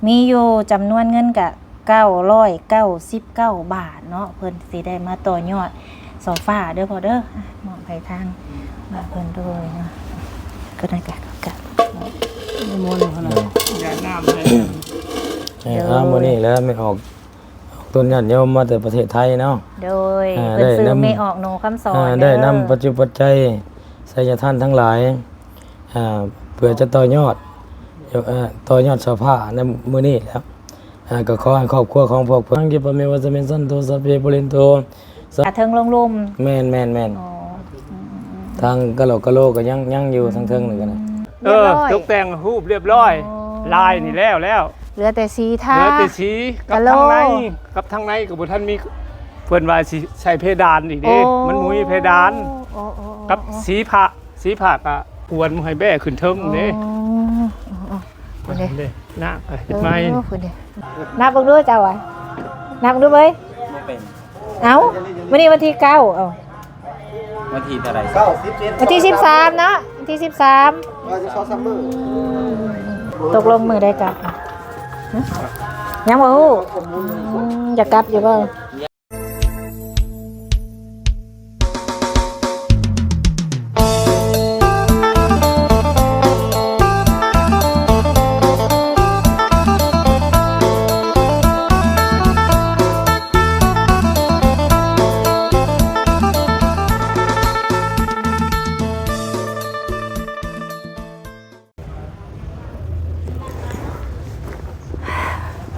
ມີຢູ່ຈຳນວນເງິນກະເກົ້າຮ້ອຍເກົ້າສິບເກົ້າບາດເນາະ ເພິ່ນຊິໄດ້ມາຕໍ່ຍອດໂຊຟາເດີພໍ່ເດີ. ອ່ະ ມອບໃຫ້ທາງ ອ່າ ເພິ່ນໂດຍເນາະ ກໍໄດ້ກະ ກະ ນິມົນເພິ່ນນະ ຢາດນ້ຳໃຫ້ ເອີ ມື້ນີ້ແຫຼະແມ່ອອກ ອອກຕົນຍາດໂຍມມາແຕ່ປະເທດໄທເນາະ ໂດຍ ອ່າ ເພິ່ນຊື່ແມ່ອອກ ໂນຄຳສອນ ອ່າ ເດີ ໄດ້ນຳປັດຈຸປັດໄຈ ໄສຍະທານທັງຫຼາຍ ອ່າ ເພື່ອຈະຕໍ່ຍອດ ເອີ ຕໍ່ຍອດໂຊຟາໃນມື້ນີ້ແຫຼະ. ອ່າ ກໍຂໍໃຫ້ຄອບຄົວຂອງພວກເພິ່ນ ຍັງກິປະເມວະສະມິງສັນໂຕ ສັບເພປຸເຣນໂຕ ສະ ກະເທິງລົງລຸ່ມ ແມ່ນໆໆ ອໍ ອືມໆໆ ທາງກະໂຫຼກະໂຫຼກໍຍັງ ຍັງຢູ່ທາງເທິງນີ້ກໍໄດ້ ອືມ ເອີ ຮຽບຮ້ອຍ ຕົກແຕ່ງຮູບຮຽບຮ້ອຍ ອໍ ລາຍນີ້ແລ້ວ ແລ້ວ ເຫຼືອແຕ່ສີທາ ເຫຼືອແຕ່ສີ ກັບທາງໃນ ກະໂຫຼ ກັບທາງໃນກໍບໍ່ທັນມີ ເພິ່ນວ່າຊິໃສ່ເພດານອີກເດ້ ໂອ້ ມັນບໍ່ມີເພດານ ໂອ້ໆໆໆ ກັບສີພະ ສີພະກະຄວນໃຫ້ແບກຂຶ້ນເທິງເດ້ ອໍ ອໍໆ ພຸ້ນເດ້ ນະ ເອີ ເຮັດໃໝ່ ພຸ້ນເດ້ ນັບເບິ່ງດູເຈົ້າວ່າ ນັບເບິ່ງດູເວີຍ ບໍ່ເປັນ ເອົ້າ ມື້ນີ້ວັນທີເກົ້າ ເອົ້າ ວັນທີເທົ່າໃດ? ວັນທີສິບສາມເນາະ ວັນທີສິບສາມ ອືມ ຕົກລົງມື້ໃດກັບ? ຫຶ? ຍັງບໍ່ຮູ້ ອືມ ຢາກກັບຢູ່ບໍ່?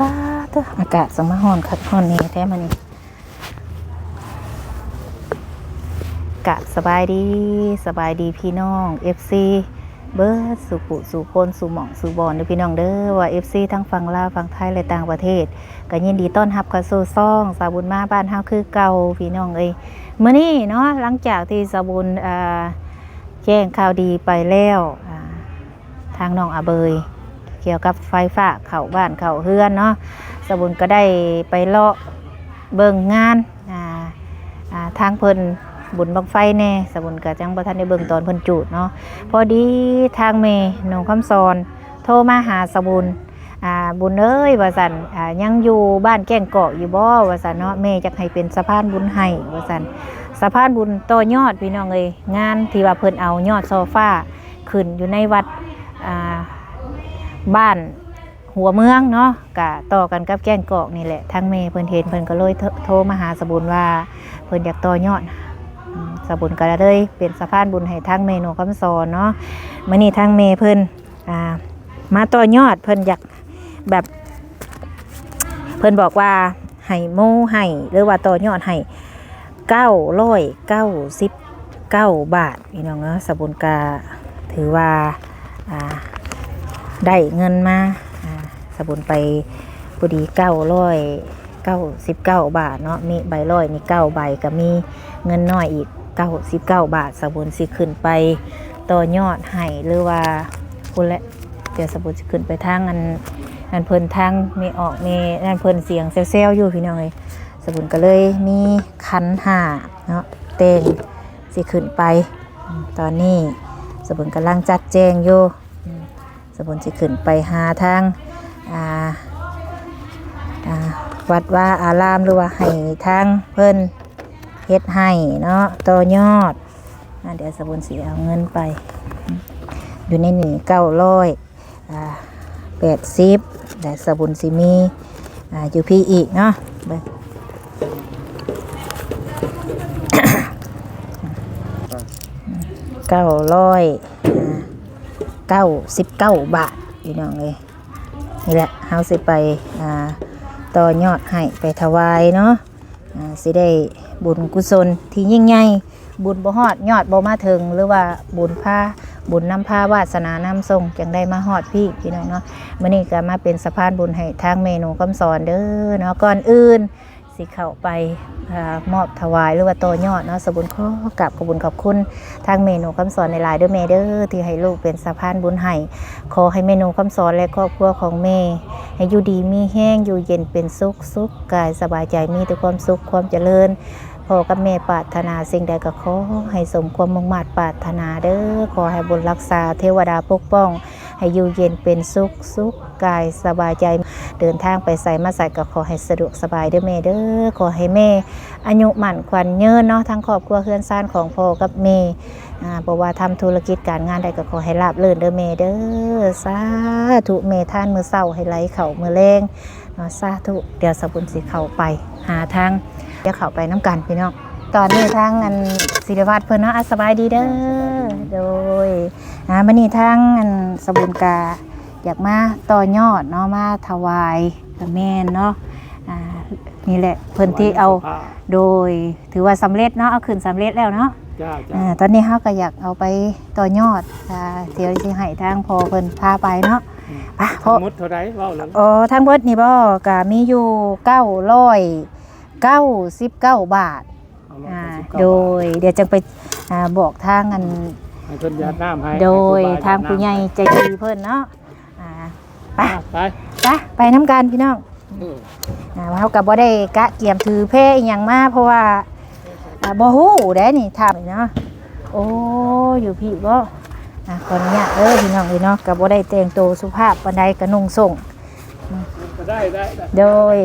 ປາດເຕີ ອາກາດສະມາຮ້ອນຄັກຮ້ອນແນ່ແທ້ມື້ນີ້. ກະສະບາຍດີ ສະບາຍດີພີ່ນ້ອງເອັຟຊີເບິດສູ່ຜູ້ສູ່ຄົນ ສູ່ໝ່ອງສູ່ບ່ອນເດີພີ່ນ້ອງເດີ ວ່າເອັຟຊີທາງຝັ່ງລາວ ຝັ່ງໄທ ແລະ ຕ່າງປະເທດ ກະຍິນດີຕ້ອນຮັບເຂົ້າສູ່ຊ່ອງສາວບຸນມາບ້ານເຮົາຄືເກົ່າພີ່ນ້ອງເອີຍ. ມື້ນີ້ເນາະ ຫຼັງຈາກທີ່ສາວບຸນ ອ່າ ແຈ້ງຂ່າວດີໄປແລ້ວ ອ່າ ທາງນ້ອງອາເບີຍ ກ່ຽວກັບໄຟຟ້າເຂົ້າບ້ານເຂົ້າເຮືອນເນາະ ສາວບຸນກໍໄດ້ໄປເລາະເບິ່ງງານ ອ່າ ອ່າ ທາງເພິ່ນບຸນບັ້ງໄຟແດ່ ສາວບຸນກໍຍັງບໍ່ທັນໄດ້ເບິ່ງຕອນເພິ່ນຈູດເນາະ. ພໍດີທາງແມ່ໜູຄຳສອນໂທມາຫາສາວບຸນ ອ່າ ບຸນເອີຍ ວ່າຊັ້ນ ອ່າ ຍັງຢູ່ບ້ານແກ້ງກອກຢູ່ບໍ່ ວ່າຊັ້ນເນາະ ແມ່ຢາກໃຫ້ເປັນສະພານບຸນໃຫ້ ວ່າຊັ້ນ ສະພານບຸນຕໍ່ຍອດ ພີ່ນ້ອງເອີຍ ງານທີ່ວ່າເພິ່ນເອົາຍອດໂຊຟາຂຶ້ນຢູ່ໃນວັດ ອ່າ ບ້ານຫົວເມືອງເນາະ ກະຕໍ່ກັນກັບແກ້ງກອກນີ້ແຫຼະ ທາງແມ່ເພິ່ນເຫັນ ເພິ່ນກໍເລີຍໂທ ໂທມາຫາສາວບຸນວ່າເພິ່ນຢາກຕໍ່ຍອດ ອືມ ສາວບຸນກໍເລີຍເປັນສະພານບຸນໃຫ້ທາງແມ່ໜູຄຳສອນເນາະ. ມື້ນີ້ທາງແມ່ເພິ່ນ ອ່າ ມາຕໍ່ຍອດ ເພິ່ນຢາກແບບ ເພິ່ນບອກວ່າໃຫ້ໂມໃຫ້ ຫຼືວ່າຕໍ່ຍອດໃຫ້ເກົ້າຮ້ອຍເກົ້າສິບເກົ້າບາດ ພີ່ນ້ອງເອີຍ. ສາວບຸນກະຖືວ່າ ອ່າ ໄດ້ເງິນມາ ອ່າ ສາວບຸນໄປພໍດີເກົ້າຮ້ອຍເກົ້າສິບເກົ້າບາດເນາະ ມີໃບຮ້ອຍນີ້ເກົ້າໃບ ກະມີເງິນນ້ອຍອີກເກົ້າສິບເກົ້າບາດ ສາວບຸນຊິຂຶ້ນໄປ ຕໍ່ຍອດໃຫ້ ຫຼືວ່າພຸ້ນແຫຼະ ດຽວສາວບຸນຊິຂຶ້ນໄປທາງອັນ ອັນເພິ່ນ ທາງແມ່ອອກແມ່ ອັນເພິ່ນສຽງແຊວໆຢູ່ ພີ່ນ້ອງເອີຍ. ສາວບຸນກໍເລີຍມີຂັນຫ້າເນາະ ແຕ່ງຊິຂຶ້ນໄປ ອືມ ຕອນນີ້ສາວບຸນກຳລັງຈັດແຈງຢູ່ ອືມ ສາວບຸນຊິຂຶ້ນໄປຫາທາງ ອ່າ ອ່າ ວັດວາອາລາມ ຫຼືວ່າໃຫ້ທາງເພິ່ນເຮັດໃຫ້ເນາະ ຕໍ່ຍອດ ອ່າ ດຽວສາວບຸນຊິເອົາເງິນໄປ ຢູ່ໃນນີ້ເກົ້າຮ້ອຍ ອ່າ ແປດສິບ ແລະ ສາວບຸນຊິມີ ອ່າ ຢູ່ພີ້ອີກເນາະ ເບິ່ງ ເກົ້າຮ້ອຍ ອ່າ ເກົ້າສິບເກົ້າບາດ ພີ່ນ້ອງເອີຍ. ນີ້ແຫຼະ ເຮົາຊິໄປ ອ່າ ຕໍ່ຍອດໃຫ້ ໄປຖວາຍເນາະ ອ່າ ຊິໄດ້ບຸນກຸສົນທີ່ຍິ່ງໃຫຍ່ ບຸນບໍ່ຮອດຍອດບໍ່ມາເຖິງ ຫຼືວ່າບຸນພາ ບຸນນຳພາ ວາດສະໜານຳສົ່ງ ຈັ່ງໄດ້ມາຮອດພີ້ ພີ່ນ້ອງເນາະ. ມື້ນີ້ກໍມາເປັນສະພານບຸນໃຫ້ທາງແມ່ໜູຄຳສອນເດີເນາະ. ກ່ອນອື່ນ ຊິເຂົ້າໄປ ເອີ ມອບຖວາຍ ຫຼືວ່າຕໍ່ຍອດເນາະ ສາວບຸນຂໍກາບຂອບບຸນຂອບຄຸນທາງແມ່ໜູຄຳສອນຫຼາຍໆເດີແມ່ເດີ ທີ່ໃຫ້ລູກເປັນສະພານບຸນໃຫ້. ຂໍໃຫ້ແມ່ໜູຄຳສອນ ແລະ ຄອບຄົວຂອງແມ່ ໃຫ້ຢູ່ດີມີແຮງ ຢູ່ເຢັນເປັນສຸກ ສຸກກາຍສະບາຍໃຈ ມີແຕ່ຄວາມສຸກຄວາມຈະເລີນ. ພໍ່ກັບແມ່ປາດຖະໜາສິ່ງໃດກໍຂໍໃຫ້ສົມຄວາມມຸ່ງມາດປາດຖະໜາເດີ. ຂໍໃຫ້ບຸນຮັກສາ ເທວະດາປົກປ້ອງ ໃຫ້ຢູ່ເຢັນເປັນສຸກ ສຸກກາຍສະບາຍໃຈ ເດີນທາງໄປໃສມາໃສກໍຂໍໃຫ້ສະດວກສະບາຍເດີແມ່ເດີ. ຂໍໃຫ້ແມ່ອາຍຸໝັ້ນຂວັນຍືນເນາະ ທັງຄອບຄົວເຮືອນຊານຂອງພໍ່ກັບແມ່ ອາ ບໍ່ວ່າທຳທຸລະກິດການງານໃດກໍຂໍໃຫ້ລາບລື່ນເດີແມ່ເດີ. ສາທຸ ແມ່ທານມື້ເຊົ້າໃຫ້ໄຫຼເຂົ້າມື້ແລງ ເນາະ ສາທຸ. ດຽວສາວບຸນຊິເຂົ້າໄປຫາທາງ ດຽວເຂົ້າໄປນຳກັນພີ່ນ້ອງ. ຕອນນີ້ທາງອັນສິລິວັດເພິ່ນເນາະ ອາ ສະບາຍດີເດີ. ໂດຍ ອາ ມື້ນີ້ທາງອັນສາວບຸນກະຢາກມາຕໍ່ຍອດເນາະ ມາຖວາຍ ກະແມ່ນເນາະ ອາ ນີ້ແຫຼະ ເພິ່ນທີ່ເອົາ ຖວາຍເຂົ້າສາ ໂດຍ ຖືວ່າສຳເລັດເນາະ ເອົາຂຶ້ນສຳເລັດແລ້ວເນາະ. ຈ້າ ຈ້າ ອາ ຕອນນີ້ເຮົາກໍຢາກເອົາໄປຕໍ່ຍອດ ອາ ດຽວຊິໃຫ້ທາງພໍ່ເພິ່ນພາໄປເນາະ. ອືມ ໄປ ພໍ່ ທັງໝົດເທົ່າໃດເວົ້າແລ້ວ? ອໍ ທັງເບິດນີ້ບໍ ກະມີຢູ່ເກົ້າຮ້ອຍເກົ້າສິບເກົ້າບາດ. ເກົ້າຮ້ອຍເກົ້າສິບເກົ້າ ອາ ບາດ ໂດຍ ດຽວຈັ່ງໄປ ອາ ບອກທາງອັນ ໃຫ້ເພິ່ນຢາດນ້ຳໃຫ້ ໂດຍ ໃຫ້ຄູບາຢາດນ້ຳ ທາງຜູ້ໃຫຍ່ໃຈດີເພິ່ນເນາະ. ອ່າ ໄປ ອ່າ ໄປ ໄປ ໄປນຳກັນພີ່ນ້ອງ. ອືມ ອ່າ ເຮົາກໍບໍ່ໄດ້ກະກຽມຖືແພອີ່ຫຍັງມາ ເພາະວ່າ ອ່າ ບໍ່ຮູ້ເດ້ນີ້ ຖາມເນາະ. ໂອ້ ຢູ່ພີ້ບໍ? ອ່າ ຂໍອະນຸຍາດເດີພີ່ນ້ອງເອີຍເນາະ ກໍບໍ່ໄດ້ແຕ່ງໂຕສຸພາບປານໃດ ກໍນຸ່ງໂສ້ງ ອືມ ກໍໄດ້ ໄດ້ ໄດ້ ໂດຍ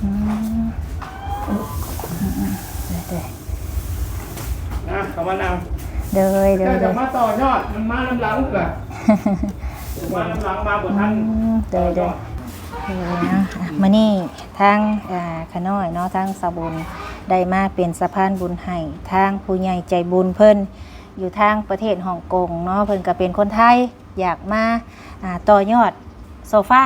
ອືມ ອືມ ອືມ ເດີ ເດີ ນະ ເຂົ້າມານັ່ງ ໂດຍ ໂດຍ ເຈົ້າຈະມາຕໍ່ຍອດ ມັນມານຳຫຼັງພຸ້ນລະ ມານຳຫຼັງ ມາບໍ່ທັນ ອືມ ໂດຍ ໂດຍ ເອີ ນະ ມື້ນີ້ທາງ ເອີ ຂ້ານ້ອຍເນາະ ທາງສາວບຸນໄດ້ມາເປັນສະພານບຸນໃຫ້ທາງຜູ້ໃຫຍ່ໃຈບຸນເພິ່ນ ຢູ່ທາງປະເທດຮ່ອງກົງເນາະ ເພິ່ນກໍເປັນຄົນໄທ ຢາກມາ ອ່າ ຕໍ່ຍອດໂຊຟາ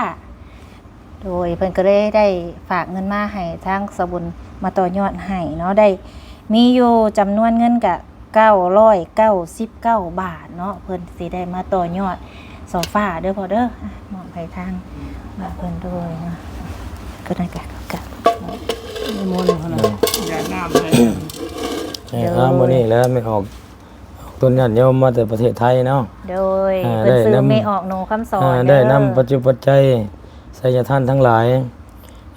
ໂດຍເພິ່ນກໍເລີຍໄດ້ຝາກເງິນມາໃຫ້ທາງສາວບຸນມາຕໍ່ຍອດໃຫ້ເນາະ ໄດ້ມີຢູ່ຈຳນວນເງິນກະເກົ້າຮ້ອຍເກົ້າສິບເກົ້າບາດເນາະ ເພິ່ນຊິໄດ້ມາຕໍ່ຍອດໂຊຟາເດີພໍ່ເດີ. ອ່ະ ມອບໃຫ້ທາງ ອືມ ເພິ່ນໂດຍເນາະ ກໍໄດ້ກະ ກະ ນິມົນເພິ່ນນະ ຢາດນ້ຳໃຫ້ ເອີ ມື້ນີ້ແຫຼະແມ່ອອກ ອອກຕົນຍາດໂຍມມາແຕ່ປະເທດໄທເນາະ ໂດຍ ອ່າ ເພິ່ນຊື່ແມ່ອອກ ໂນຄຳສອນ ອ່າ ເດີ ໄດ້ນຳປັດຈຸປັດໄຈ ໄສຍະທານທັງຫຼາຍ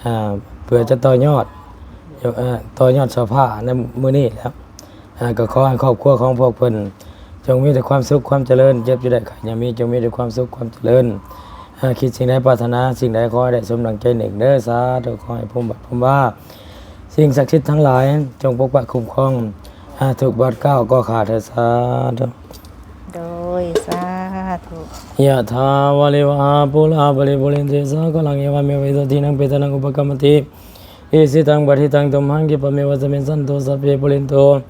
ອ່າ ເພື່ອຈະຕໍ່ຍອດ ເອີ່ ຕໍ່ຍອດສະພາໃນມື້ນີ້ແຫຼະ ອ່າ ກໍຂໍໃຫ້ຄອບຄົວຂອງພວກເພິ່ນ ຈົ່ງມີແຕ່ຄວາມສຸກຄວາມຈະເລີນ ເຈັບຢ່າໄດ້ໄຂ້ຢ່າມີ ຈົ່ງມີແຕ່ຄວາມສຸກຄວາມຈະເລີນ ອ່າ ຄິດສິ່ງໃດປາດຖະໜາສິ່ງໃດ ຂໍໃຫ້ໄດ້ສົມດັ່ງໃຈນຶກເດີ ສາທຸ. ຂໍໃຫ້ພູມວັດພູມວາ ສິ່ງສັກສິດທັງຫຼາຍ ຈົ່ງປົກປັກຄຸ້ມຄອງ ອ່າ ທຸກບາດກ້າວກໍຂ້າເທີ ສາທຸ. ໂດຍ ສາທຸ. Yathā vārivahā pūrā paripūrenti sāgaraṃ, evameva ito dinnaṃ petānaṃ upakappati. Icchitaṃ patthitaṃ tumhaṃ khippameva samijjhatu, sabbe pūrentu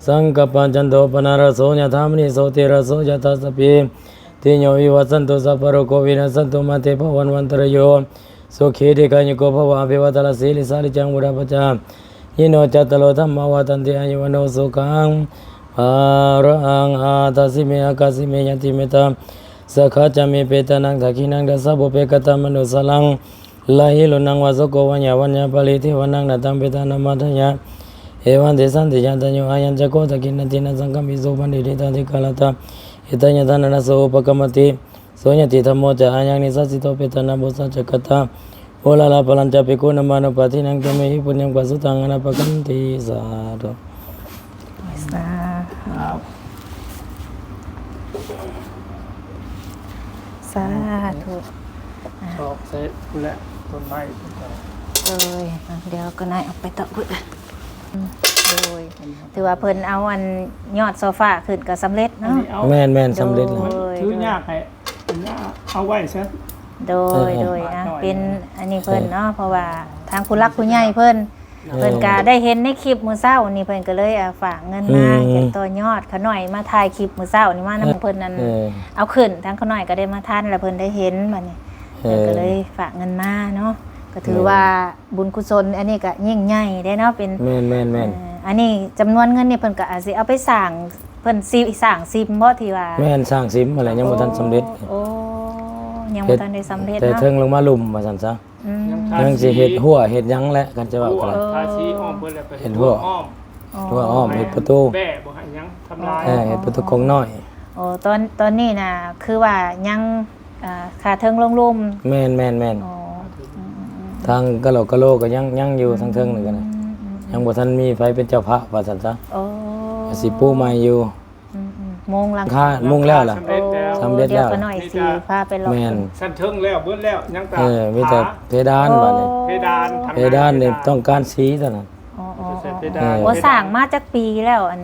saṅkappā, cando pannaraso yathā, maṇi jotiraso yathā. Sabbītiyo vivajjantu, sabbarogo vinassatu, mā te bhavatvantarāyo, sukhī dīghāyuko bhava. Abhivādanasīlissa niccaṃ vuḍḍhāpacāyino, cattāro dhammā vaḍḍhanti, āyu vaṇṇo sukhaṃ balaṃ. Adāsi me akāsi me ñātimittā sakhā ca me, petānaṃ dakkhiṇaṃ dajjā pubbe katamanussaraṃ. Lahi luṇṇaṃ vā soko vā yā vaññā paridevanā, na taṃ petānaṃ ādāya, evaṃ tesaṃ ṭhitiyā dayo. Ayañca kho dakkhiṇā dinnā, saṅghamhi supatiṭṭhitā, dīgharattaṃ hitāyassa, ṭhānaso upakappati. So ñātidhammo ca ayaṃ nidassito, petāna pūjā ca katā uḷārā, balañca bhikkhūnamanuppadinnaṃ, tumhehi puññaṃ pasutaṃ anappakanti. Sādhu. ສາທຸ ສາທຸ. ຕອກໃສ່ພຸ້ນແຫຼະ ຕົ້ນໄມ້ ໂດຍ ດຽວກໍໄດ້ເອົາໄປຕອກພຸ້ນ. ໂດຍ ຖືວ່າເພິ່ນເອົາອັນຍອດໂຊຟາຂຶ້ນກໍສຳເລັດເນາະ. ແມ່ນໆ ສຳເລັດແລ້ວ ໂດຍ ຖືຍາກໃຫ້ ເອົາໄວ້ຊະ. ໂດຍ ເອີ ໂດຍ ອ່ະ ເປັນອັນນີ້ເພິ່ນເນາະ ເອີ ເພາະວ່າທາງຜູ້ຫຼັກຜູ້ໃຫຍ່ເພິ່ນ ເອີ ເພິ່ນກະໄດ້ເຫັນໃນຄລິບມື້ເຊົ້ານີ້ ເພິ່ນກະເລີຍ ອ່າ ຝາກເງິນມາ ອືມ ຢາກຕໍ່ຍອດ. ຂະນ້ອຍມາຖ່າຍຄລິບມື້ເຊົ້ານີ້ມານຳ ເອີ ເພິ່ນນັ້ນ ເອີ ເອົາຂຶ້ນ ທາງຂະນ້ອຍກະໄດ້ມາທັນ ແລ້ວເພິ່ນໄດ້ເຫັນ ບາດນີ້ ເອີ ເພິ່ນກະເລີຍຝາກເງິນມາເນາະ. ກະຖືວ່າ ແມ່ນ ບຸນກຸສົນອັນນີ້ກະຍິ່ງໃຫຍ່ເດ້ເນາະ ເປັນ ແມ່ນໆໆ ເອີ ອັນນີ້ຈຳນວນເງິນນີ້ເພິ່ນກໍອາດຊິເອົາໄປສ້າງ ເພິ່ນຊິສ້າງຊິມບໍ່ ທີ່ວ່າ ແມ່ນ ສ້າງຊິມຫັ້ນແຫຼະ ຍັງບໍ່ທັນສຳເລັດ. ໂອ້ ຍັງບໍ່ທັນໄດ້ສຳເລັດເນາະ ແຕ່ເທິງລົງມາລຸ່ມວ່າຊັ້ນຊະ. ອືມ ຍັງຊິເຮັດຮົ້ວເຮັດຫຍັງແຫຼະ ຄັນຈະເວົ້າກໍ ໂອ້ ທາສີອ້ອມເບິດແລ້ວ ກໍເຮັດຮົ້ວອ້ອມ ເຮັດຮົ້ວອ້ອມ ອໍ ເຮັດປະຕູ ແບ້ບໍ່ໃຫ້ຫຍັງທຳລາຍ ເອີ ເຮັດປະຕູກົງນ້ອຍ. ໂອ້ ຕອນ ຕອນນີ້ນະ ຄືວ່າຍັງ ອ່າ ຄາເທິງລົງລຸ່ມ. ແມ່ນໆໆ ໂອ້ ອືມໆໆ ທາງກະໂຫຼກະໂຫຼກໍຍັງ ຍັງຢູ່ ອືມ ທາງເທິງນີ້ກໍໄດ້. ອືມ ຍັງບໍ່ທັນມີໃຜເປັນເຈົ້າພະວ່າຊັ້ນຊະ. ໂອ້ ກໍຊິປູໃໝ່ຢູ່. ອືມໆ ມຸງຫຼັງຄາ ມຸງແລ້ວລະ. ໂອ້ ສຳເລັດແລ້ວ ສຳເລັດແລ້ວ. ດຽວຂ້ານ້ອຍຊິພາໄປເລາະ. ແມ່ນ ຊັ້ນເທິງແລ້ວ ເບິດແລ້ວ ຍັງແຕ່ ເອີ ມີແຕ່ເພດານ. ໂອ້ ບາດນີ້ ເພດານ ເພດານນີ້ຕ້ອງການສີເທົ່ານັ້ນ. ອໍໆໆ ເອີ ໂອ້ ສ້າງມາຈັກປີແລ້ວ ອັນ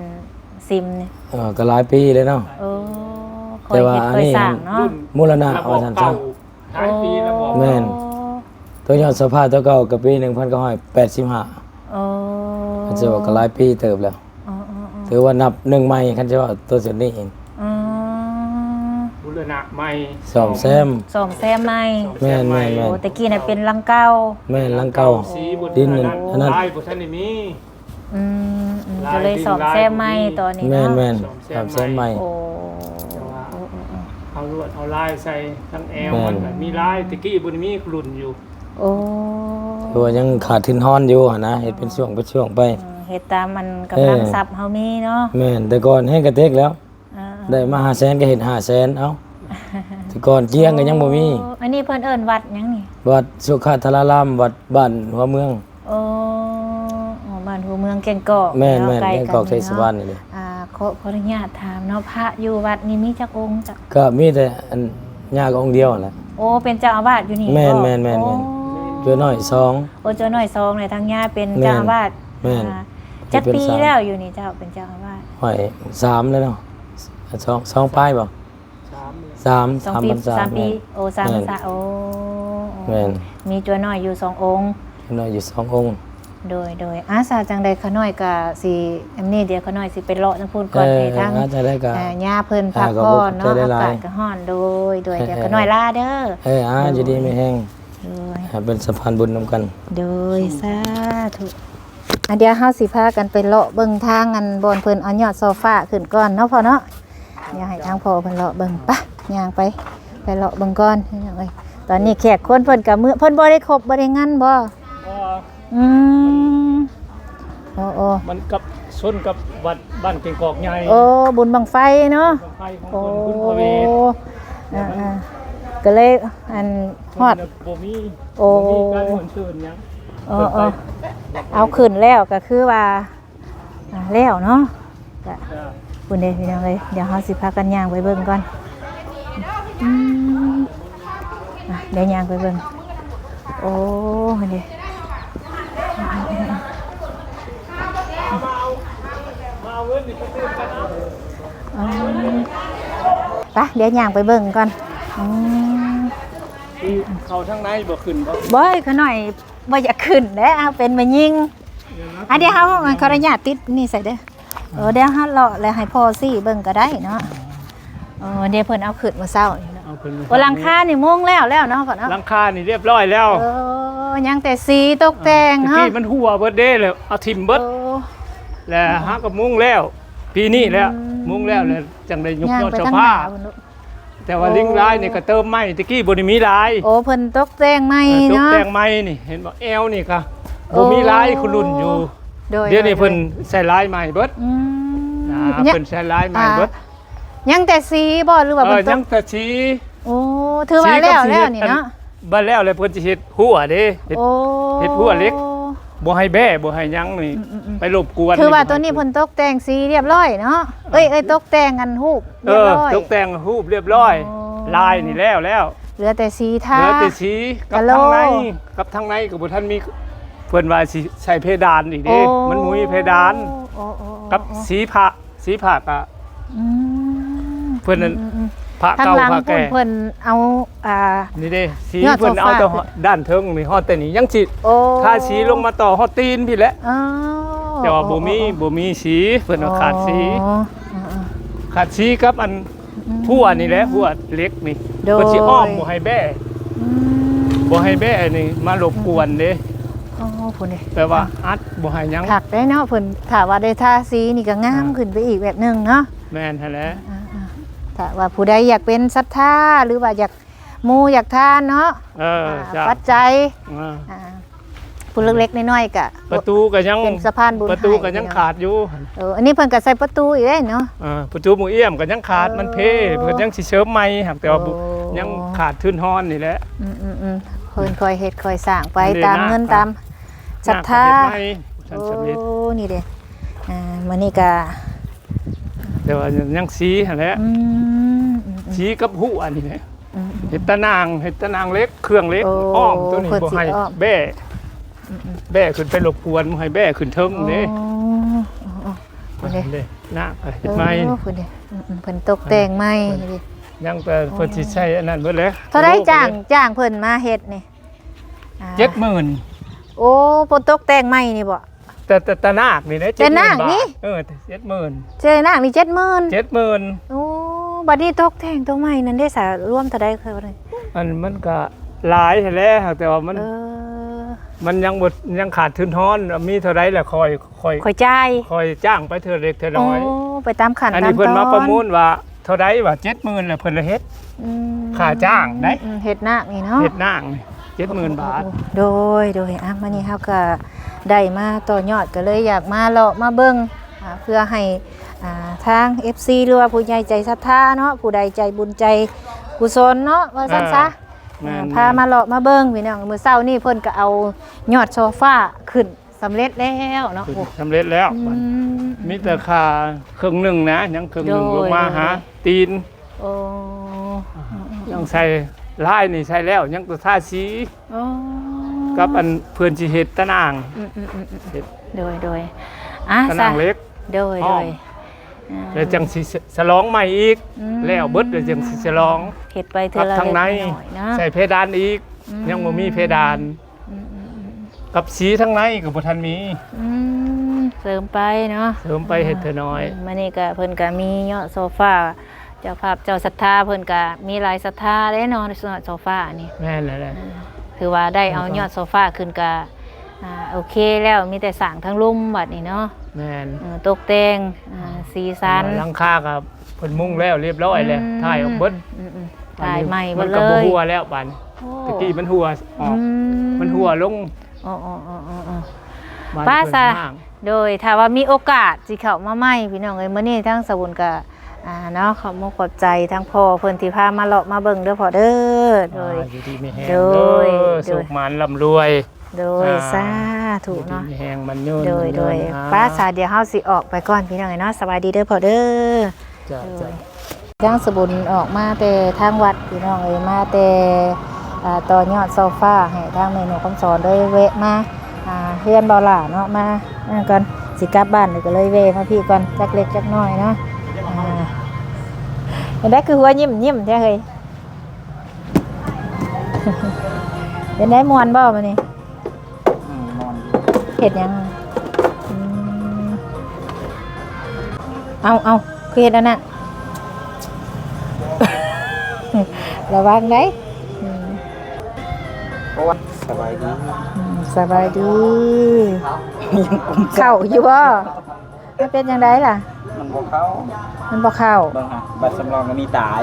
ຊິມນີ້? ເອີ ກໍຫຼາຍປີແລ້ວເນາະ. ເອີ ແຕ່ວ່າອັນນີ້ ເນາະ ບູລະນະວ່າຊັ້ນຊະ. ຫຼາຍປີແລ້ວບໍ? ແມ່ນ ໂອ້ ຕົວຍອດສະພາບຕົວເກົ່າກໍປີໜຶ່ງພັນເກົ້າຮ້ອຍແປດສິບຫ້າ. ໂອ້ ຄັນຊິວ່າກໍຫຼາຍປີເຕີບແລ້ວ. ອໍໆໆ ຖືວ່ານັບໜຶ່ງໃໝ່ ຄັນຊິວ່າຕົວຈຸດນີ້ເອງ. ອໍ ບູລະນະໃໝ່ ສ້ອມແຊມ ສ້ອມແຊມໃໝ່. ແມ່ນໆໆ ໂອ້ ແຕ່ກີ້ນະເປັນຫຼັງເກົ່າ. ແມ່ນ ຫຼັງເກົ່າ ດີນອັນນັ້ນ ລາຍບໍ່ທັນໄດ້ມີ. ອືມໆ ກໍເລີຍສ້ອມແຊມໃໝ່ຕອນນີ້ເນາະ. ແມ່ນໆ ສ້ອມແຊມໃໝ່. ໂອ້ ເອົາລວດເອົາລາຍໃສ່ທັງແອວມັນ ມີລາຍ. ແຕ່ກີ້ບໍ່ໄດ້ມີລຸ້ນຢູ່. ໂອ້ ຄືວ່າຍັງຂາດທຶນຮອນຢູ່ຫັ້ນນະ ເຮັດເປັນຊ່ວງເປັນຊ່ວງໄປ. ເອີ ເຮັດຕາມອັນກຳລັງຊັບເຮົາມີເນາະ. ແມ່ນ ແຕ່ກ່ອນແຮງກະເຕັກແລ້ວ. ອ່າໆ ໄດ້ມາຫ້າແສນກໍເຮັດຫ້າແສນ ເອົ້າ ແຕ່ກ່ອນກຽງກໍຍັງບໍ່ມີ. ໂອ້ ອັນນີ້ເພິ່ນເອີ້ນວັດຫຍັງນີ້? ວັດສຸຂະທາລາລາມ ວັດບ້ານຫົວເມືອງ. ໂອ້ ບ້ານຫົວເມືອງແກ້ງກອກ. ແມ່ນໆ ແກ້ງກອກ ໄຊສະຫວັນນີ້. ອ່າ ຂໍ ຂໍອະນຸຍາດຖາມເນາະ ພະຢູ່ວັດນີ້ມີຈັກອົງເຈົ້າ? ກໍມີແຕ່ອັນຍ່າກໍອົງດຽວຫັ້ນແຫຼະ. ໂອ້ ເປັນເຈົ້າອາວາດຢູ່ນີ້. ແມ່ນໆໆໆ ໂອ້ ຈົວນ້ອຍສອງ. ໂອ້ ຈົວນ້ອຍສອງ ແລະທາງຍ່າເປັນເຈົ້າອາວາດ. ແມ່ນ ອ່າ ຈັກປີແລ້ວຢູ່ນີ້ເຈົ້າ ເປັນເຈົ້າອາວາດ? ຫ້ອຍ ສາມແລ້ວເນາະ. ສອງ ສອງປາຍບໍ່? ສາມ ສາມ ສາມພັນສາມ. ໂອ້ ສາມພັນສາມ. ໂອ້ ແມ່ນ ມີຈົວນ້ອຍຢູ່ສອງອົງ. ນ້ອຍຢູ່ສອງອົງ. ໂດຍໆ ອາ ສາຈັ່ງໃດຂ້ານ້ອຍກະຊິ ອັນນີ້ ດຽວຂ້ານ້ອຍຊິໄປເລາະທາງພຸ້ນກ່ອນ ເອີ ໃຫ້ທາງ ເອີ ຍາເພິ່ນພັກຜ່ອນເນາະ ອາກາດກໍຮ້ອນ. ໂດຍໆ ດຽວຂ້ານ້ອຍລາເດີ. ເອີ ຢູ່ດີມີແຮງ. ໂດຍ ເປັນສະພານບຸນນຳກັນ. ໂດຍ ສາທຸ. ອາ ດຽວເຮົາຊິພາກັນໄປເລາະເບິ່ງທາງ ອັນ ບ່ອນເພິ່ນເອົາຍອດຊໍຟາຂຶ້ນກ່ອນເນາະພໍ່ເນາະ. ດຽວໃຫ້ທາງພໍ່ເພິ່ນເລາະເບິ່ງ. ໄປ ຍ່າງໄປ ໄປເລາະເບິ່ງກ່ອນພີ່ນ້ອງເອີຍ. ຕອນນີ້ແຂກຄົນເພິ່ນກໍເມືອ ເພິ່ນບໍ່ໄດ້ຄົບບໍ່ໄດ້ງັນບໍ່? ບໍ່. ອືມ ໂອ້ໆ ມັນກັບຊົນກັບວັດບ້ານແກ້ງກອກໃຫຍ່. ໂອ້ ບຸນບັ້ງໄຟເນາະ. ບັ້ງໄຟຂອງເພິ່ນ ໂອ້ ບຸນພະເວດ. ອ່າໆ ກໍເລີຍ ອັນ ຮອດ ບໍ່ມີ. ໂອ້ ບໍ່ມີການມ່ວນຊື່ນຫຍັງ. ເອີໆ ເອົາຂຶ້ນແລ້ວກໍຄືວ່າ ອ່າ ແລ້ວເນາະ. ກະ ພຸ້ນເດ້ພີ່ນ້ອງເອີຍ ດຽວເຮົາຊິພາກັນຍ່າງໄປເບິ່ງກ່ອນ. ອືມ ອ່ະ ດຽວຍ່າງໄປເບິ່ງ. ໂອ້ ເດ້ ອືມ ໄປ ດຽວຍ່າງໄປເບິ່ງກ່ອນ. ອືມ ເຂົ້າທາງໃນບໍ່ຂຶ້ນບໍ່? ບໍ່ ຂ້ານ້ອຍ ບໍ່ຢາກຂຶ້ນແຫຼະ ເຮົາເປັນແມ່ຍິງ. ອັນດຽວເຮົາ ຂໍອະນຸຍາດຕິດນີ້ໃສ່ເດີ. ເອີ ດຽວເຮົາເລາະແລ້ວໃຫ້ພໍ່ຊີ້ເບິ່ງກໍໄດ້ເນາະ. ເອີ ດຽວເພິ່ນເອົາຂຶ້ນມື້ເຊົ້ານີ້ເນາະ. ເອົາຂຶ້ນມື້ເຊົ້າ. ໂອ້ ຫຼັງຄານີ້ມຸງແລ້ວແລ້ວເນາະ ພໍ່ເນາະ. ຫຼັງຄານີ້ລຽບຮ້ອຍແລ້ວ. ເອີ ຍັງແຕ່ສີຕົກແຕ່ງເນາະ. ຕະກີ້ມັນຮົ່ວເບິດເດ້ ແລ້ວເອົາຖິ້ມເບິດ. ໂອ້ ແລ້ວຫາກໍມຸງແລ້ວ ປີນີ້ແລ້ວ. ອືມ ມຸງແລ້ວ ແລ້ວຈັ່ງໄດ້ຍົກຍອດສະພາ. ແຕ່ວ່າລິງລາຍນີ້ກໍເຕີມໃໝ່ ຕະກີ້ບໍ່ໄດ້ມີລາຍ. ໂອ້ ເພິ່ນຕົກແຕ່ງໃໝ່ເນາະ. ເອີ ຕົກແຕ່ງໃໝ່ນີ້ ເຫັນບໍ່ ແອວນີ້ກໍ ໂອ້ ບໍ່ມີລາຍ ຄຸລຸ້ນຢູ່ ໂດຍ ດຽວນີ້ເພິ່ນໃສ່ລາຍໃໝ່ເບິດ. ອືມ ອ່າ ເພິ່ນໃສ່ລາຍໃໝ່ເບິດ. ຍັງແຕ່ສີບໍ່ ຫຼືວ່າ ເອີ ເພິ່ນຕົກ ຍັງແຕ່ສີ. ໂອ້ ຖືວ່າແລ້ວແລ້ວນີ້ເນາະ. ບັດແລ້ວແລ້ວເພິ່ນຊິເຮັດຮົ້ວເດ້ ເຮັດ ໂອ້ ເຮັດຮົ້ວເຫຼັກ ບໍ່ໃຫ້ແບ້ ບໍ່ໃຫ້ຫຍັງນີ້ ອືມໆໆ ໄປລົບກວນ. ຖືວ່າໂຕນີ້ເພິ່ນຕົກແຕ່ງສີລຽບຮ້ອຍເນາະ. ເອີ ເອີຍ ເອີຍ ຕົກແຕ່ງອັນຮູບລຽບຮ້ອຍ. ເອີ ຕົກແຕ່ງຮູບລຽບຮ້ອຍ. ໂອ້ ລາຍນີ້ແລ້ວແລ້ວ ເຫຼືອແຕ່ສີທາ. ເຫຼືອແຕ່ສີກັບທາງໃນ ກັບທາງໃນກໍບໍ່ທັນມີ ເພິ່ນວ່າຊິໃສ່ເພດານອີກເດ້. ໂອ້ ມັນບໍ່ມີເພດານ. ໂອ້ໆໆໆ ກັບສີພະ ສີພະກະ ອືມ ເພິ່ນນັ້ນ ອືມໆໆ ພະເກົ່າພະແກ່ ທາງຫຼັງພຸ້ນເພິ່ນເອົາ ອ່າ ນີ້ເດ້ ສີເພິ່ນເອົາແຕ່ດ້ານເທິງນີ້ ຮອດແຕ່ນີ້ຍັງຊິ ໂອ້ ທາສີລົງມາຕໍ່ຮອດຕີນພີ້ແຫຼະ. ອໍ ແຕ່ວ່າບໍ່ມີ ອໍໆໆ ບໍ່ມີສີ ເພິ່ນວ່າຂາດສີ. ອໍ ຂາດສີກັບອັນ ອືມ ຮົ້ວນີ້ແຫຼະ ຮົ້ວເຫຼັກນີ້ ໂດຍ ເພິ່ນຊິອ້ອມບໍ່ໃຫ້ແບ້. ອືມ ບໍ່ໃຫ້ແບ້ນີ້ມາລົບກວນເດ້. ອໍ ພຸ້ນເດ້ ແປວ່າອັດບໍ່ໃຫ້ຫຍັງ. ຄັກເດ້ເນາະ ເພິ່ນ ຖ້າວ່າໄດ້ທາສີນີ້ກໍງາມ ອ່າ ຂຶ້ນໄປອີກແບບໜຶ່ງເນາະ. ແມ່ນຫັ້ນແຫຼະ. ອ່າໆ ຖ້າວ່າຜູ້ໃດຢາກເປັນສັດທາ ຫຼືວ່າຢາກ ໝູ່ຢາກທານເນາະ. ເອີ ອ່າ ເຈົ້າ ປັດໄຈ ອ່າ ອ່າ ຜູ້ເລັກໆນ້ອຍໆກະ ປະຕູກໍຍັງ ເປັນສະພານບຸນ ປະຕູກໍຍັງຂາດຢູ່. ເອີ ອັນນີ້ເພິ່ນກໍໃສ່ປະຕູອີກເດ້ເນາະ. ເອີ ປະຕູໝູ່ອ້ຽມກໍຍັງຂາດ ເອີ ມັນເພ ເພິ່ນຍັງຊິເສີມໃໝ່ ຫາກແຕ່ວ່າ ໂອ້ ຍັງຂາດທຶນຮອນນີ້ແຫຼະ. ອືມໆໆ ເພິ່ນຄ່ອຍເຮັດຄ່ອຍສ້າງໄປຕາມເງິນຕາມສັດທາ. ທັນສຳລິດ. ໂອ້ ນີ້ເດ້ ອ່າ ມື້ນີ້ກະ ແຕ່ວ່າຍັງສີຫັ້ນແຫຼະ ອືມ ອືມ ສີກັບຫົວນີ້ແຫຼະ ອືມ ເຮັດຕາໜ່າງ ເຮັດຕາໜ່າງເຫຼັກ ເຄື່ອງເຫຼັກ ໂອ້ ອ້ອມໂຕນີ້ ເພິ່ນ ບໍ່ໃຫ້ ຊິອ້ອມ ແບ້ ອືມໆ ແບ້ຂຶ້ນໄປລົບກວນ ບໍ່ໃຫ້ແບ້ຂຶ້ນເທິງເດ້. ອໍ ເດ້ ນາກເຮັດໃໝ່ ເອີ ພຸ້ນເດ້ ອືມໆ ເພິ່ນຕົກແຕ່ງໃໝ່ ເພິ່ນ ນີ້ເດ້ ຍັງແຕ່ເພິ່ນ ອໍ ຊິໃຊ້ອັນນັ້ນເບິດແຫຼະ. ເທົ່າໃດຈ້າງ ໂອ້ ຈ້າງເພິ່ນມາເຮັດນີ້? ອ່າ ເຈັດໝື່ນ. ໂອ້ ເພິ່ນຕົກແຕ່ງໃໝ່ນີ້ບໍ? ແຕ່ ແຕ່ ແຕ່ນາກນີ້ເດ້ ແຕ່ນາກນີ້ ເຈັດໝື່ນບາດ. ເອີ ເຈັດໝື່ນ ແຕ່ນາກນີ້ເຈັດໝື່ນ. ເຈັດໝື່ນ. ໂອ້ ບັດນີ້ຕົກແຕ່ງໂຕໃໝ່ນັ້ນເດ້ສະ ລວມເທົ່າໃດຄື? ອັນມັນກະຫຼາຍຫັ້ນແຫຼະ ແຕ່ວ່າມັນ ເອີ ມັນຍັງບໍ່ ຍັງຂາດທຶນຮອນ ມີເທົ່າໃດລະຄ່ອຍ ຄ່ອຍ ຄ່ອຍຈ່າຍ ຄ່ອຍຈ້າງໄປເທື່ອເລັກເທື່ອນ້ອຍ. ໂອ້ ໄປຕາມຂັ້ນຕາມຕອນ. ອັນນີ້ເພິ່ນມາປະມູນວ່າເທົ່າໃດ ວ່າເຈັດໝື່ນ ແລ້ວເພິ່ນລະເຮັດ ອືມ ຄ່າຈ້າງໄດ໋ ອືມ ເຮັດນາກນີ້ເນາະ ເຮັດນາກນີ້ເຈັດໝື່ນບາດ. ໂອ້ ໂດຍ ໂດຍ ອ່ະ ມື້ນີ້ເຮົາກະໄດ້ມາຕໍ່ຍອດ ກະເລີຍຢາກມາເລາະມາເບິ່ງ ອ່າ ເພື່ອໃຫ້ ອ່າ ທາງເອັຟຊີ ຫຼືວ່າຜູ້ໃຫຍ່ໃຈສັດທາເນາະ ຜູ້ໃດໃຈບຸນໃຈກຸສົນເນາະ ວ່າຊັ້ນຊະ ອ່າ ແມ່ນ ພາມາເລາະມາເບິ່ງພີ່ນ້ອງ. ມື້ເຊົ້ານີ້ເພິ່ນກະເອົາຍອດໂຊຟາຂຶ້ນ ສຳເລັດແລ້ວເນາະ. ໂອ້ ສຳເລັດແລ້ວ ອືມ ມີແຕ່ຄ່າເຄິ່ງໜຶ່ງນະ ຍັງເຄິ່ງໜຶ່ງ ໂດຍ ລົງມາ ໂດຍ ຫາ ໂດຍ ຕີນ. ໂອ້ ຍັງໃສ່ ລາຍນີ້ໃສ່ແລ້ວ ຍັງແຕ່ທາສີ ໂອ້ ກັບອັນເພິ່ນຊິເຮັດຕາໜ່າງ ອືມໆໆ ເຮັດ ໂດຍ ໂດຍ ອ່າ ຕາໜ່າງເຫຼັກ ໂດຍ ໂດຍ ແລ້ວຈັ່ງຊິສະຫຼອງໃໝ່ອີກ ອືມ ແລ້ວເບິດແລ້ວຈັ່ງຊິສະຫຼອງ ເຮັດໄປເທື່ອລະເລັກລະນ້ອຍເນາະ ໃສ່ເພດານອີກ ອືມ ຍັງບໍ່ມີເພດານ ອືມໆໆ ກັບສີທາງໃນກໍບໍ່ທັນມີ ອືມ ເສີມໄປເນາະ ເສີມໄປເຮັດເທື່ອນ້ອຍ. ອືມ ມື້ນີ້ກະເພິ່ນກະມີຍອດໂຊຟາ ເຈົ້າພາບເຈົ້າສັດທາເພິ່ນກະມີຫຼາຍສັດທາເດ້ເນາະ ຍອດໂຊຟານີ້. ແມ່ນແລ້ວແຫຼະ ອືມ ຖືວ່າໄດ້ເອົາຍອດໂຊຟາຂຶ້ນກະ ອ່າ ໂອເຄແລ້ວ ມີແຕ່ສ້າງທາງລຸ່ມບັດນີ້ເນາະ. ແມ່ນ ເອີ ຕົກແຕ່ງ ອ່າ ສີສັນ ຫຼັງຄາກໍເພິ່ນມຸງແລ້ວລຽບຮ້ອຍແລ້ວ ອືມ ຖ່າຍອອກເບິດ ອືມໆ ຖ່າຍໃໝ່ເບິດເລີຍ ມັນກໍບໍ່ຮົ່ວແລ້ວບາດນີ້ ໂອ້ ແຕ່ກີ້ມັນຮົ່ວອອກ ອືມ ມັນຮົ່ວລົງ. ອໍໆໆໆ ບ້ານເພິ່ນຫ້າງ ໂດຍ ຖ້າວ່າມີໂອກາດຊິເຂົ້າມາໃໝ່ພີ່ນ້ອງເອີຍ. ມື້ນີ້ທາງສາວບຸນກໍ ອ່າ ເນາະ ຂອບມຸກຂອບໃຈທາງພໍ່ເພິ່ນທີ່ພາມາເລາະມາເບິ່ງເດີພໍ່ເດີ. ໂດຍ ອ່າ ຢູ່ດີມີແຮງ ໂດຍ ເດີ ໂດຍ ໂຊກໝານລ່ຳລວຍ ໂດຍ ອ່າ ສາທຸເນາະ ຢູ່ດີມີແຮງໝັ້ນຍືນ ໂດຍ ໝັ້ນຍືນ ໂດຍ ອ່າ ໄປຊະ ດຽວເຮົາຊິອອກໄປກ່ອນພີ່ນ້ອງເອີຍເນາະ. ສະບາຍດີເດີພໍ່ເດີ ເຈົ້າ ໂດຍ ເຈົ້າ. ທາງສະບຸນອອກມາແຕ່ທາງວັດພີ່ນ້ອງເອີຍ ມາແຕ່ ອ່າ ຕໍ່ຍອດໂຊຟາໃຫ້ທາງແມ່ນົກຄຳສອນ ເລີຍແວະມາ ອ່າ ເຮືອນບ່າວຫຼ້າເນາະ ມາ ມາກ່ອນ ຊິກັບບ້ານ ກໍເລີຍແວະມາພີ້ກ່ອນ ຈັກເລັກຈັກນ້ອຍເນາະ. ອ່າ ເປັນໃດຄືຫົວຍິ້ມໆແທ້ເຮີ້ຍ? ເປັນໃດ ມ່ວນບໍ່ມື້ນີ້? ອືມ ນອນຢູ່ ເຮັດຫຍັງ? ອືມ ເອົາ ເອົາ ຄືເຮັດອັນນັ້ນ? ລະວັງໄດ໋. ອືມ ສະບາຍດີ ອືມ ສະບາຍດີ. ເຂົ້າຢູ່ບໍ່? ມັນເປັນຈັ່ງໃດລະ? ມັນບໍ່ເຂົ້າ ມັນບໍ່ເຂົ້າ. ເບິ່ງຫາ ບັດສຳລອງກໍມີຕາຍ.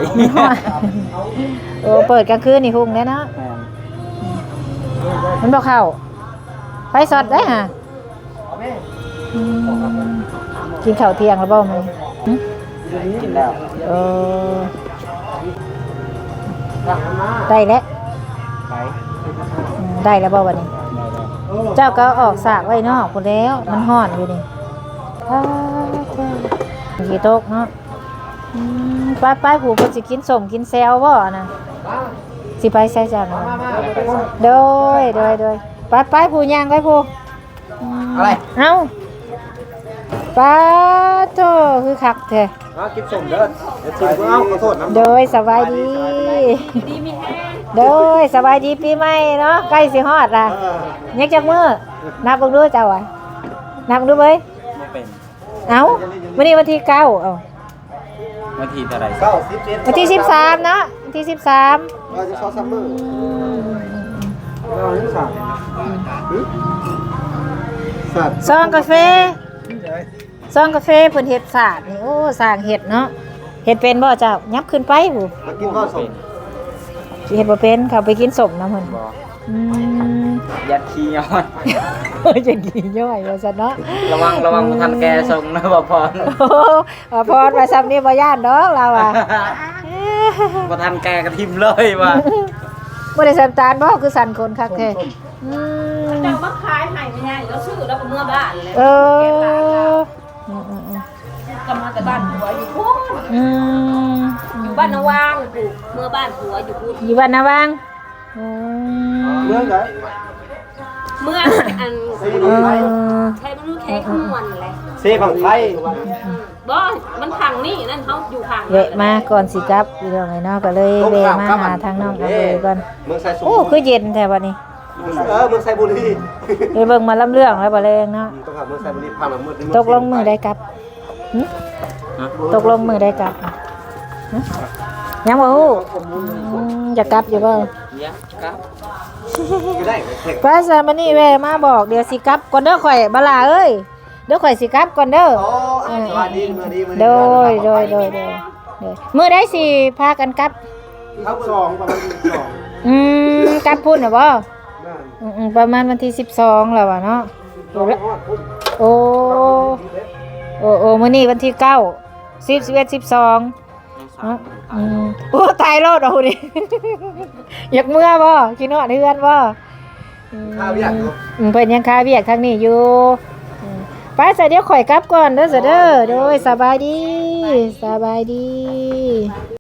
ໂອ້ ເປີດກາງຄືນນີ້ຮຸ່ງແດ່ເນາະ. ແມ່ນ ມັນບໍ່ເຂົ້າ ໄຟຊັອດໄດ໋ຫາ. ອືມ ກິນເຂົ້າທ່ຽງແລ້ວບໍ່ມື້ນີ້? ຫຶ? ກິນແລ້ວ. ເອີ ໄດ້ແລ້ວ ໄປ ອືມ ໄດ້ແລ້ວບໍ່ບັດນີ້? ໄດ້ແລ້ວ. ເຈົ້າກໍເອົາອອກສາກໄວ້ນອກພຸ້ນແລ້ວ ມັນຮ້ອນຢູ່ນີ້. ອ້າ ຝົນຊິຕົກເນາະ. ອືມ ໄປໆ ຜູ້ເພິ່ນຊິກິນສົ້ມກິນແຈ່ວບໍ່ນະ? ຊິໄປໃສເຈົ້ານະ? ໂດຍ ໂດຍ ໂດຍ ໄປໆ ຜູ້ຍ່າງໄປຜູ້. ອືມ ອະໄລ? ເອົ້າ ປາໂທ້ ຄືຄັກແທ້. ມາກິນສົ້ມເດີ ເອົາ ຂໍໂທດນຳ. ໂດຍ ສະບາຍດີ ສະບາຍດີ ໂດຍ ສະບາຍດີປີໃໝ່ເນາະ ໃກ້ຊິຮອດລະ. ເອີ ຍັງຈັກມື້? ນັບເບິ່ງດູເຈົ້າອະ ນັບເບິ່ງດູເອີຍ. ບໍ່ເປັນ. ເອົ້າ ມື້ນີ້ວັນທີເກົ້າ ເອົ້າ ວັນທີເທົ່າໃດ? ເກົ້າ ສິບ ສິບເອັດ ວັນທີສິບສາມເນາະ ວັນທີສິບສາມ. ເອີ ສິບສອງ ສາມມື້. ອືມ ເກົ້າ ສິບສາມ ຫຶ? ສາດ ຊອງກາເຟ ຊອງກາເຟເພິ່ນເຮັດສາດນີ້. ໂອ້ ຊ່າງເຮັດເນາະ. ເຮັດເປັນບໍ່ເຈົ້າ? ຫຍັບຂຶ້ນໄປພຸ້ນ. ມາກິນບໍ່ສົ້ມ? ເຮັດບໍ່ເປັນ ເຂົາໄປກິນສົ້ມນຳເພິ່ນ. ບໍ່ ອືມ ຢ້ານຂີ້ຍ້ອຍ ຢ້ານຂີ້ຍ້ອຍວ່າຊັ້ນເນາະ. ລະວັງ ລະວັງ ອືມ ບໍ່ທັນແກ່ສົ່ງເດີ ບໍ່ພອນ. ໂອ້ ບໍ່ພອນວ່າຊ່ຳນີ້ບໍ່ຢ້ານດອກລາວວ່າ ບໍ່ທັນແກ່ກໍຖິ້ມເລີຍວ່າ. ບໍ່ໄດ້ໃສ່ນ້ຳຕານບໍ່? ຄືສັນຂົນຄັກແທ້. ອືມ ເຈົ້າມາຂາຍໃຫ້ແມ່ໃຫຍ່ ລາວຊື້ ລາວກໍເມືອບ້ານແລ້ວ. ເອີ ອືມໆໆ ກໍມາແຕ່ບ້ານຜົວຢູ່ພຸ້ນ. ອືມ ຢູ່ບ້ານນາຫວ່າງພຸ້ນ ເມືອບ້ານຜົວຢູ່ພຸ້ນ ຢູ່ບ້ານນາຫວ່າງ. ໂອ້ ເມືອງໃດ? ເມືອງອັນ ເອີ ໄທບຸນ ແຂວງຄຳມ່ວນແຫຼະ ເຊພັງໄພ. ບໍ່ ມັນທາງນີ້ ນັ້ນເຮົາຢູ່ທາງ ແວະມາກ່ອນຊິກັບ ພີ່ນ້ອງເອີຍເນາະ ກໍເລີຍແວະມາຫາທາງນ້ອງອາເບີກ່ອນ. ເມືອງໄຊສົມບູນ ໂອ້ ຄືເຢັນແທ້ບັດນີ້. ເອີ ເມືອງໄຊບູລີ ໄປເບິ່ງໝໍລຳເລື່ອງແລ້ວບໍ່ແລງເນາະ. ອືມ ຕ້ອງຫາເມືອງໄຊບູລີ ພາມາເມືອງ ຕົກລົງມື້ໃດກັບ? ຫຶ? ຮະ? ຕົກລົງມື້ໃດກັບ? ຫຶ? ຍັງບໍ່ຮູ້? ອືມ ຢາກກັບຢູ່ບໍ່? ຢາກກັບ. ໄປຊະ ມື້ນີ້ແວ່ມາບອກ ດຽວຊິກັບກ່ອນເດີຂ້ອຍ ບັກຫຼ້າເອີຍ. ດຽວຂ້ອຍຊິກັບກ່ອນເດີ. ໂອ້ ເອີ ສະບາຍດີ ມື້ດີ ມື້ດີ ໂດຍ ໂດຍ ໂດຍ ໂດຍ ໂດຍ. ມື້ໃດຊິພາກັນກັບ? ສິບສອງ ປະມານສິບສອງ. ອືມ ກັບພຸ້ນນະບໍ່? ແມ່ນ. ອືມໆ ປະມານວັນທີສິບສອງແລ້ວວ່າເນາະ. ສິບສອງຮອດພຸ້ນ. ໂອ້ ໂອ້ ໂອ້ ມື້ນີ້ວັນທີເກົ້າ ສິບ ສິບເອັດ ສິບສອງ ເນາະ. ອືມ ໂອ້ ຕາຍໂລດ ເອົານີ້ ຢາກເມືອບໍ່? ຄິດຮອດເຮືອນບໍ່? ອືມ ຄາວຽກຢູ່. ອືມ ເພິ່ນຍັງຄາວຽກທາງນີ້ຢູ່. ອືມ ໄປຊະ ດຽວຂ້ອຍກັບກ່ອນເດີຊະເດີ. ໂດຍ ສະບາຍດີ ສະບາຍດີ.